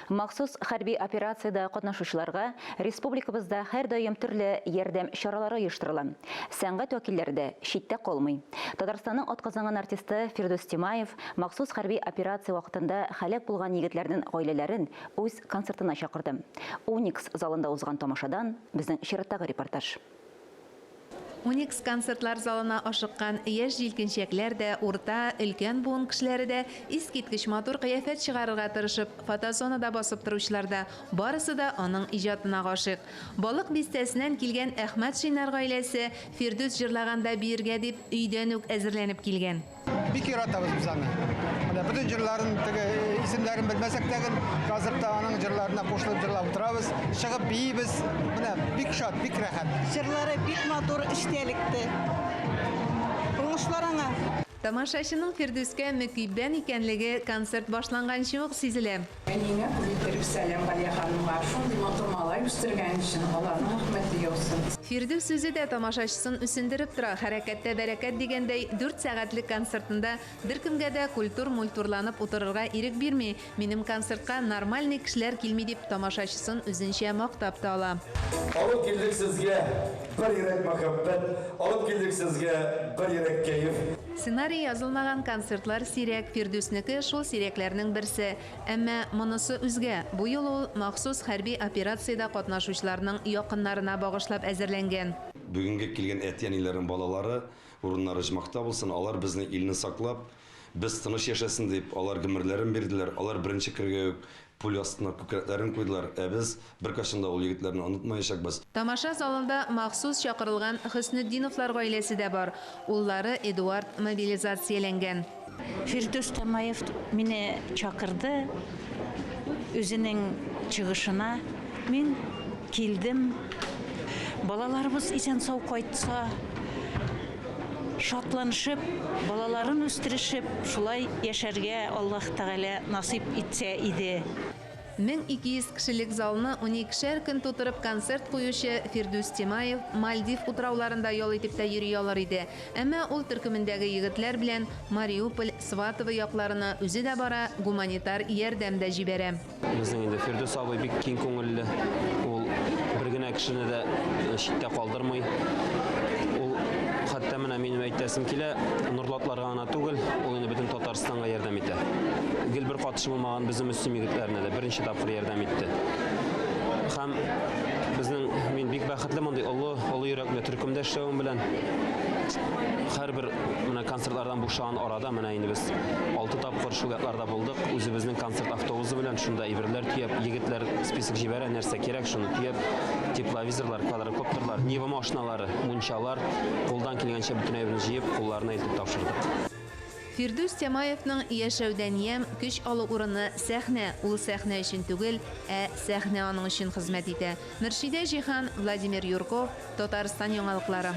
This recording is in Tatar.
Махсус хәрби операциядә катнашучыларга республикабызда һәрдаим төрле ярдәм чаралары оештырыла. Сәнгать вәкилләре дә читтә калмый. Татарстанның атказанган артисты Фирдүс Тимаев махсус хәрби операция вакытында һәлак булган егетләрнең гаиләләрен үз концертына чакырды. Уникс залында узган тамашадан безнең чираттагы репортаж. Уникс концертлар залына ашыккан яшь җилкенчәкләр дә, урта, өлкән буын кешеләре дә, искиткеч матур кыяфәт чыгарырга тырышып, фотозонада басып торучылар да, барысы да аның иҗатына гашыйк. Балык Бистәсеннән килгән Әхмәтшиннар гаиләсе Фирдүс җырлаганда биергә дип, өйдән үк әзерләнеп килгән. Бик яратабыз без аны. Менә бөтен җырларын теге исемнәрен белмәсәк тә гел концертта аның җырларына кушылып җырлап утырабыз, чыгып биибез. Менә бик шат, бик рәхәт. Җырлары бик матур, эчтәлекле. Уңышлар аңа! Тамашачының Фирдүскә мөкиббән икәнлеге концерт башланганчы ук сизелә. Әниеңә күп иттереп сәлам, Галия ханымга, шундый матур малай үстергән өчен Алланың рәхмәте яусын. Фирдүс үзе дә тамашачысын үсендереп тора, хәрәкәттә бәрәкәт дигәндәй, дүрт сәгатьлек концертында беркемгә дә культур-мультурланып утырырга ирек бирми, минем концертка нормальный кешеләр килми дип тамашачысын үзенчә мактап та ала. Алып килдек сезгә бер йөрәк мәхәббәт, Алып килдек сезгә бер йөрәк кәеф. Сценарий язылмаган концертлар сирәк, Фирдүснеке шул сирәкләрнең берсе. Әмма монысы үзгә, бу юлы ул махсус хәрби операциядә катнашучыларның якыннарына багышлап әзерләнгән. Бүгенге килгән әти-әниләрнең балалары, урыннары оҗмахта булсын, алар безнең илне саклап, без тыныч яшәсен дип, алар гомерләрен бирделәр, алар беренче кергә үк Пуля астына күкрәкләрен куйдылар, ә без беркайчан да ул егетләрне онытмаячакбыз. Тамаша залында махсус чакырылган Хөснетдиновлар гаиләсе дә бар. Уллары Эдуард мобилизацияләнгән. Фирдүс Тямаев мине чакырды үзенең чыгышына. Мин килдем. Балаларыбыз исән-сау кайтса, Шатланышып, балаларын үстерешеп, шулай яшәргә Аллаһ Тәгалә насыйп итсә иде. 1200 кешелек залны уникешәр көн тутырып концерт куючы Фирдүс Тимаев Мальдив утрауларында ял итеп тә йөри алыр иде. Әмма ул төркемендәге егетләр белән Мариуполь, Сватово якларына үзе дә бара, гуманитар ярдәм дә җибәрә. Безнең инде Фирдүс абый бик киң күңелле. Ул бер генә кешене дә читтә калдырмый. Ул хәтта менә минем әйтәсем килә, Нурлатларга гына түгел, ул инде бөтен Татарстанга ярдәм итә. Гел бер катышы булмаган безнең Мөслим егетләренә дә беренче тапкыр ярдәм итте. Һәм безнең мин бик бәхетле мондый олы, олы йөрәкле төркемдә эшләвем белән. Һәрбер менә концертлардан бушаган арада менә инде без алты тапкыр шул якларда булдык. Үзебезнең концерт автобусы белән шунда әйберләр төяп, егетләр список җибәрә, нәрсә кирәк, шуны төяп, тепловизорлар, квадрокоптерлар, Нива машиналары, мунчалар, кулдан килгәнчә бөтен әйберне җыеп, кулларына илтеп тапшырдык. Фирдүс Тямаевның яшәүдән ямь, көч алу урыны, сәхнә. Ул сәхнә өчен түгел, ә сәхнә аның өчен хезмәт итә. Мөршидә Җиһан, Владимир Юрков, Татарстан яңалыклары.